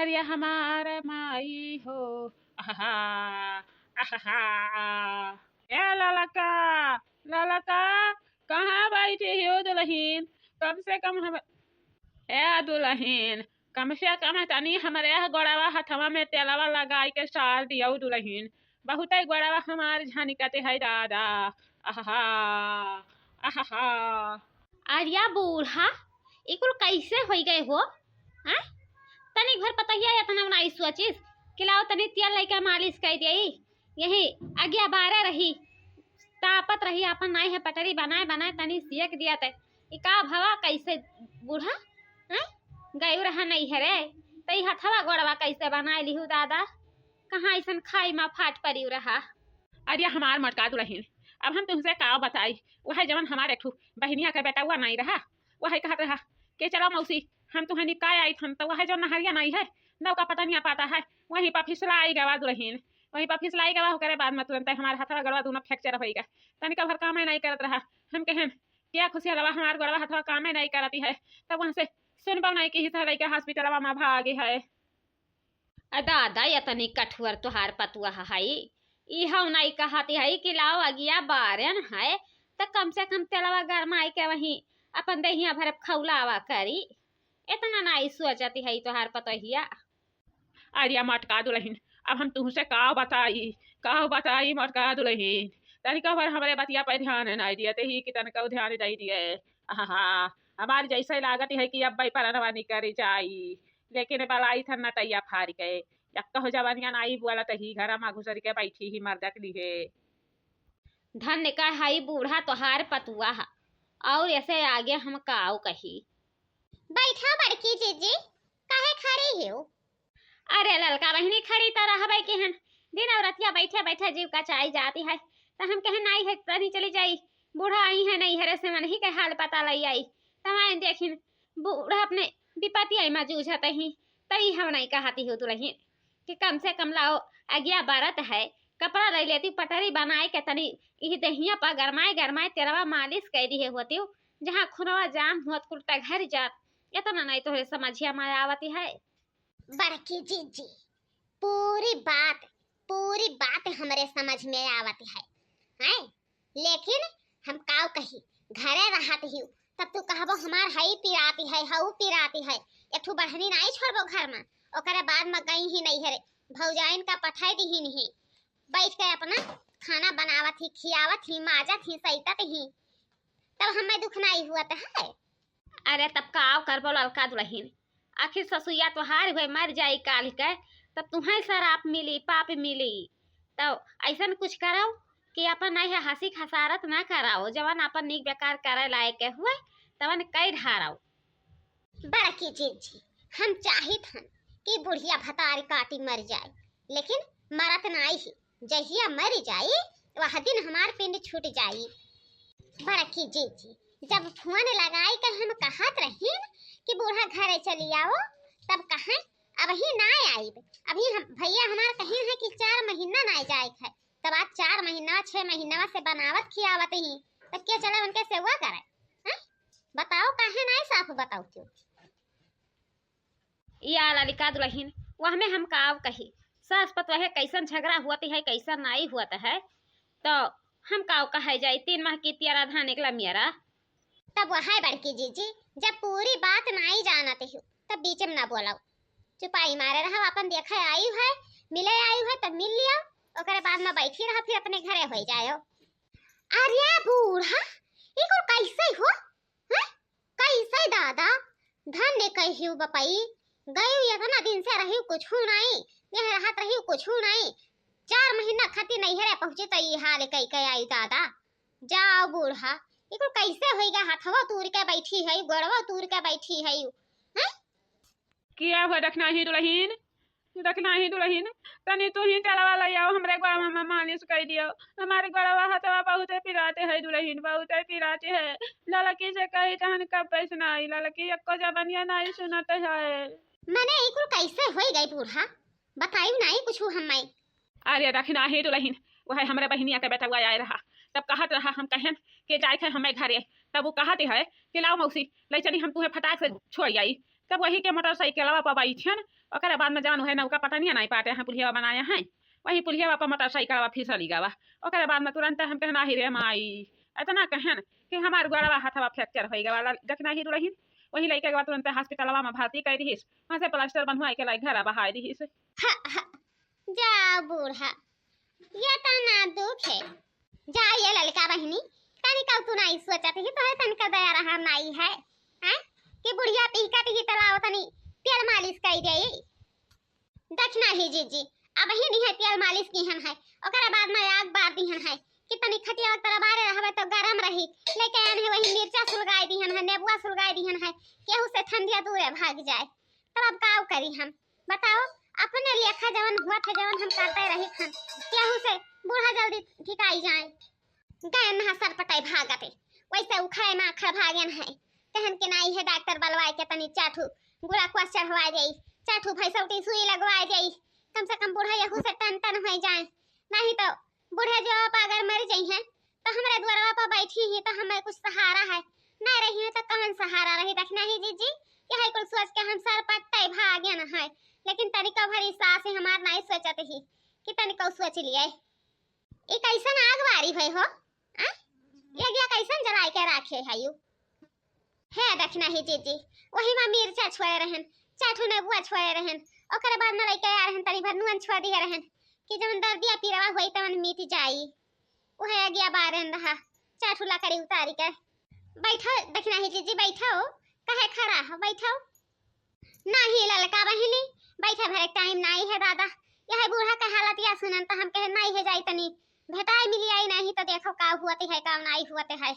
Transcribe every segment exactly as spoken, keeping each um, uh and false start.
ये हमार माई हो, आहा, आहा। ए ललका, ललका, कहाँ बैठी हो दुलहिन? कम से कम हम, ए दुलहिन, कम से कम तनी हमरे यह गोड़वा हथवा में तेलवा लगाई के सार दियो दुलहिन। बहुते गोड़वा हमार झनकत है दादा। आहा, आहा। अरिया बूढ़ा, ई कुल कैसे होई गए हो? हैं? तनी भर पतोहिया एतना नाई सोचिस कि लाओ तनी तेल लइके मालिश कर दिया। यही अगिया बारे रही, तापत रही, आपन नाई है पटरी बनाए बनाए तनी सियक दिया ते। ई का भवा कैसे बूढ़ा? हैं? गयू रहा नहीं है रे, त ई हथवा गोड़वा कैसे बनाए लिहू दादा? कहाँ ऐसन खाई मा फाट परियू रहा? अरे हमार मटका दुलहिन, अब हम तुमसे का बताई, वह जवन हमार एक ठू बहिनिया के बेटवा नहीं रहा, वह कहत रहा कि चलो मौसी, हम तुहें निपकाए आई थन, तो वह जो नहरिया नहीं है, नौका पटनिया पाता है, वहीं पर फिसलाई गवा दुलहिन, वहीं पर फिसलाई गवा, ओकरे बाद में तुरंत हमार हथवा गड़वा दोनों फ्रैक्चर होई गए। तनिका भर काम नहीं करत रहा। हम कहेन, "क्या खुशी हलवा, हमार गड़वा हथवा कामे नहीं करती है।" तब वहाँ से सुनबो नहीं की, लइके हॉस्पिटलवा में भागे है। अ दादा, इतनी कठुअर तोहार पतुआ हई, इहौ नाई कहती हई कि लाओ अगिया बारन है, त कम से कम तेलवा गरमाई के वहीं अपन देहिया भर खौलावा करी। इतना नाई सोचती हई तोहार पतोहिया। अरे मटका दुलहिन, अब हम तुमसे का बताई, का बताई मटका दुलहिन, तनिका भर हमरे बतिया पे ध्यान नाई दिए, ते ही कि तनिका ध्यान दे दिए। आहा, हमार जैसे लागत है कि अब भाई परनवा निकल जाई, लेकिन बलाई थन नटैया फाड़ के, एक तो जवानिया नाई बोलत ही, घर में घुसर के बैठी ही मर्दक लिहे। धन्य का हई बूढ़ा तोहार पतुआ हा, और ऐसे आगे हम काऊ कही। बैठा बड़की जीजी, काहे खड़ी हो? अरे ललका बहिनी, खड़ी त रहबे के हन, दिन और रतिया बैठे बैठे जीव कचाई जाती है, त हम कहे नाई है तनी चली जाई, बूढ़ा आई है नहीं हरे से मनही के हाल पता लई आई, तमाइन देखिन बूढ़ा अपने विपत्ति आई मा जूझत ही, तई हम नहीं कहती हो दुलहिन कि कम से कम लाओ अगिया बरत है, कपड़ा ले लेती, पटरी बनाए के तनी इह देहिया पर गरमाए गरमाए तेलवा मालिश कर दिए होती, जहाँ खूनवा जाम हुआ कुल टघर जात। इतना नहीं तोहरे समझिया में आवती है। बड़की जीजी, पूरी बात, पूरी बात हमरे समझ में आवत है, हैं? लेकिन हम काव कही, घरे रहत ही, तब तू कहबो हमार हई पिराती है, हऊ पिराती है, एक ठू बढ़नी नाई छोड़बो घर में। ओकरे बाद में गई ही नहीं हरे, भौजाइन का पठाई दी ही नहीं, बैठ के अपना खाना बनावत ही, खियावत ही, माजत ही, सैतत ही, तब हमें दुख नाई हुआ तो है। अरे तब काव करबो ललका दुलहिन, आखिर ससुइया तोहार हुए मर जाई काल के, तब तुम्हें सराप मिली, पाप मिली। तब ऐसन कुछ करो कि अपन नहीं है हंसी खसारत ना कराओ, जवन अपन नीक बेकार करे लायक के हुए तवन कई ढारो। बड़की जीजी, हम चाहित हन कि बुढ़िया भतारी काटी मर जाए, लेकिन मरत नाई ही। जहिया मर जाई, वह दिन हमार पिंड छूट जाई। बड़की जीजी, जब फोन लगाई के हम कहत रहीन कि बूढ़ा घरे चली आओ, तब कहें अबही ना आइब। अभी हम, भैया हमार कहीं है कि चार महीना ना जाए है, तब आज चार महीना, छह महीना से बनावत खियावत ही, तब के चले उनके सेवा करे? हैं? बताओ, काहे ना साफ बताओ क्यों? या ललिका दुलहिन, वह में हम काव कही, सास पतोहे कैसन झगड़ा हुअत है, कैसन नाई हुअत है, तो हम काव कहे जाई, तीन माह की तियारा धान एकला मियारा। तब वह बड़की जीजी, जब पूरी बात नाई जानत हो, तब बीच में ना बोलाओ, चुपाई मारे रहो, अपन देखे आयु है, मिले आयु है, तब मिल लियो, ओकरे बाद में बैठी रहो, फिर अपने घरे हो जायो। अरे बूढ़ा, ई कुल कैसे हो? हैं? कैसे दादा? धन्य कहियो बपई, गयू इतना दिन से रहियो कुछ नाई, यह रहत रहियो कुछ नाई, चार महीना खातिर नैहरे पहुँची तो ये हाल कई के आई दादा। जाओ बूढ़ा, ई कुल कैसे होइगा? हथवा तूर के बैठी है, गोड़वा तूर के बैठी है, हैं? किया हो दखनाही दुलहिन, दखनाही दुलहिन, तनी तू ही तेलवा ले आओ, हमरे गोड़वा में मालिश कर दियो। हमारे गोड़वा हथवा बहुते पिराते है दुलहिन, बहुते पिराते है। ललकी से कही तहन कब पैसना आई, ललकी एको जबनिया नहीं सुनत है। मने ई कुल कैसे होई गई बूढ़ा? बताई नहीं कुछ हम्मे। अरे दखनाही दुलहिन, वह हमरे बहिनिया के बेटवा आए रहा, तब कहत रहा, हम कहेन के जाए थे हमें घरे, तब वो कहते है कि लाओ मौसी, ले चली, हम तुम्हें फटाक से छोड़ आई। तब वही के मोटरसाइकिलवा पर बैठन, ओकरे बाद में जवन उहे नौका पटनिया नाई पाटे हैं, पुलिया बनाया है, वही पुलिया पर मोटरसाइकिल फिसली गवा। ओकरे बाद में तुरंत हम कहना, "ही रे माई," इतना कहन कि हमार गोड़वा हाथवा फ्रैक्चर होई गवा। ल-, दखिनही दुलहिन, वही लइके गवा तुरंत हॉस्पिटलवा में भर्ती कर दिहिस, वहाँ से प्लास्टर बनवाई के लाई घर बहाई दिहिस। हा, हा, जा बूढ़ा, ये तना दुख है। जा ये ललका बहिनी, तनिका तू नाई सोचत ही, तोहे तनिका दया रहा नाई है, हैं? कि बुढ़िया पीकत ही तलाव तनी तेल मालिश कर दे। दखिनही जीजी, अबही नहीं है तेल मालिश किहन है, ओकरे बाद में आग बार दिहन है कि तनी खटिया तरह बारे रहबे तो गरम रही। लेके आन है वही मिर्चा सुलगाई दिहन है, नेबुआ सुलगाई दिहन है, केहू से ठंडिया दूरे भाग जाए। तब अब काव करी हम, बताओ? अपने लेखा जवन हुआ था, जवन हम करते रही थन, केहू से बूढ़ा जल्दी ठिकाई जाए। गए महा सर पटाई भागते, वैसे उखड़े माखड़ भागन है। कहन के नाई है डॉक्टर बलवाए के तनी चाठू गुड़ा कुआ चढ़वाए देई, चाठू भैंसौटी सुई लगवाए देई, कम से कम बूढ़ा यहू से टन टन हो जाए। नहीं तो बूढ़े जो आप अगर मर जाई हैं तो हमरे द्वारवा पर बैठी ही तो हमें कुछ सहारा है, नहीं रही है तो कौन सहारा रही? दखिनही जीजी, यही कुल सोच के हम सर पट्टे भागन है, लेकिन तनिको भरी सास हमार नहीं सोचत ही कि तनिको सोच लिए। ई कैसन आग बारी भई हो? आ? ये गया कैसन जलाए के राखे है यू? हे दखिनही जीजी, वही में मिर्चा छोड़े रहन, चाठू नेबुआ छोड़े रहन, ओकरे बाद में लइके आ रहन, तनी भर नून छोड़ दिए रहन कि जवन दर्दिया पीरवा होई तवन मिट जाई। उहे अगिया बारन रहा, चाठू लकड़ी उतारी के। बैठो दखिनही जीजी, बैठो, काहे खड़ा हो, बैठो। नाही ललका बहिनी, बैठे भरे टाइम नाही है दादा। यह बूढ़ा के हालत या सुनन त हम कहे नाही है जाई तनी भेटाई मिली आई, नाही तो देखो का हुअत है का नाही हुअत है।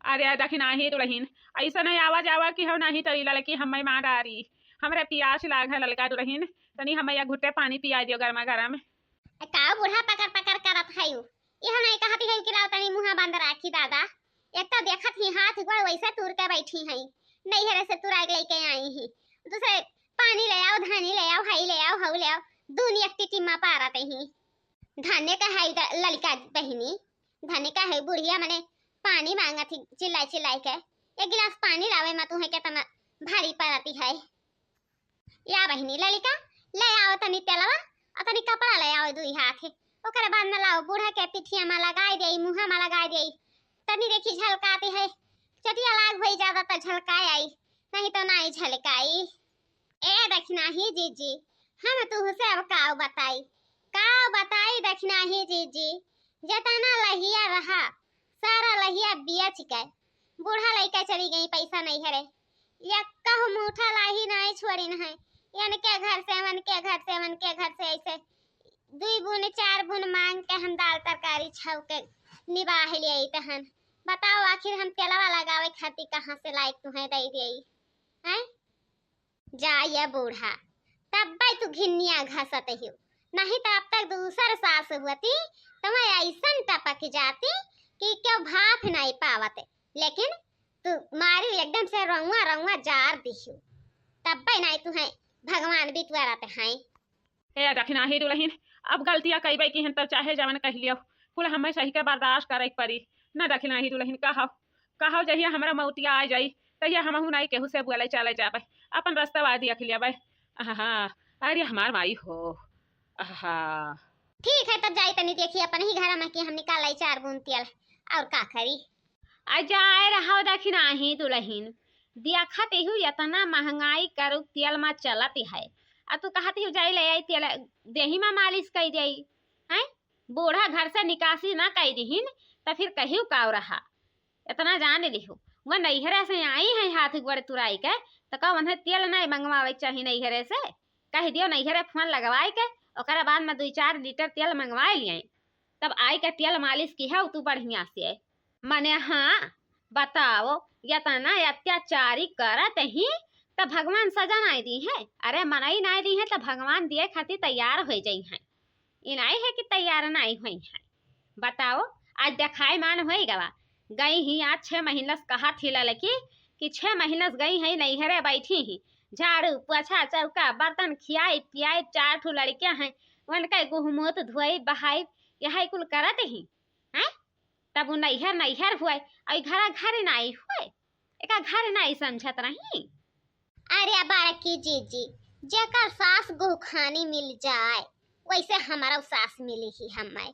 अरे दखिनही दुलहिन, ऐसा नहीं आवा जावा कि हो नाही तो ई ललकी हमें मार डारी। हमरे पियास लाग है ललका दुलहिन, तनी हमें या घुट्टे पानी पिया दियो गर्मा गर्म। का बूढ़ा पकर पकर करत है यू? यह नहीं कहती है कि लाओ तनी मुँह बंद राखी दादा। एक तो देखत ही हाथ गोड़ वैसे तूर के बैठी हैं, नैहरे से तुराग लेके आई ही। दूसरे पानी ले आओ, धानी ले आओ, हई ले आओ, हऊ ले आओ, दूनी एक टिटिम्मा पारत ही। धन्य का है द-, ललिका बहिनी, धन्य का है बुढ़िया मने पानी मांगत ही चिल्लाई चिल्लाई के। एक गिलास पानी लावे मा तुहे केतना भारी पड़ती है। या बहिनी ललिका, ले आओ तनी तेलवा और तनी कपड़ा ले आओ दुई हाथ। ओकरे बाद में लाओ बूढ़ा के पिठिया में लगाई देई, मुँहा में लगाई देई। तनी देखी झलकाती है, चटिया लाग भई ज्यादा तो झलकाए आई, नहीं तो नाई झलकाई। ए दखिनही जीजी, हम तुहसे अब काव बताई, काव बताई दखिनही जीजी, जतना लहिया रहा सारा लहिया बिया चिकाए। बूढ़ा लइका चली गई पैसा नैहरे, या कहू मूठा लाही नाई छोड़िन है, इनके घर से, उनके घर से, उनके घर से, ऐसे दुई बून, चार बून मांग के हम दाल तरकारी छाव के निबाह लिए तहन। बताओ, आखिर हम तेलवा लगावे खातिर कहाँ से लायक तुहें दे देई, हैं? जा ये बूढ़ा, तब्बे तू घिन्निया घसत हियो, नहीं तो अब तक दूसर सास हुअती, तुम्हें ऐसन टपक जाती कि क्यों भाप नहीं पावत। लेकिन तू मारी एकदम से रउआ रउआ जार दिहियो, तब्बे नहीं तुहें भगवान बिटुआ रहते हैं। हे दखिनही दुलहिन, अब गलतिया कइबे की हन तब चाहे जवन कह लियो, कुल हमें सही के बर्दाश्त करे के पड़ी। न दखिनही दुलहिन, कहव, कहव जहिया हमरा मौतिया आ जाई, तहिया हमहू नाई केहू से बोले चले जाबे, अपन रस्तवा देख लेबे। आहा, अरे हमार माई हो, आहा। ठीक है, तब जाई तनी देखी अपन ही घर में कि हम निकाल लाई चार बूंद तेल, और का करी। आ जाए रहो दखिनही दुलहिन, देखत हू इतना महंगाई करू तेल मा चलत है, आ तू कहत हू जाई ले आई तेल, देही मा मालिश कई जाई, हैं? बूढ़ा घर से निकासी ना कई दिहिन, त फिर कहियो काव रहा। इतना जान लिहू, वह नैहरे से आई है हाथ गोड़ तुराई के, त का उन्हें तेल नहीं मंगवावे के चाही नैहरे से? कह दियो नैहरे फोन लगवाए के, ओकरा बाद में दुई चार लीटर तेल मंगवाए लिए, तब आई के तेल मालिश किहे तू बढ़िया से। मने हाँ, बताओ, इतना अत्याचारी करत ही त भगवान सजा नहीं दी है? अरे मनई नहीं दी है त भगवान दिए खातिर तैयार हो जाई हैं। ई नाई है कि तैयार नाई होई हैं। बताओ, आज देखाई मान होई गवा। गई ही आज छह महीना से कहा थी ललकी कि छह महीना से गई है नैहरे बैठी ही, झाड़ू, पोछा, चौका, बर्तन खियाई, पियाई, चार ठो लड़के हैं, उनके गुहमूत धोई, बहाई, यही कुल करत ही, हैं? तब उ नैहर नैहर हुए, और घरा घर नाई हुए, एका घर नाई समझत रही। अरे बड़की जीजी, जेकर सास गुहखानी मिल जाए, वैसे हमारा सास मिली ही हमें।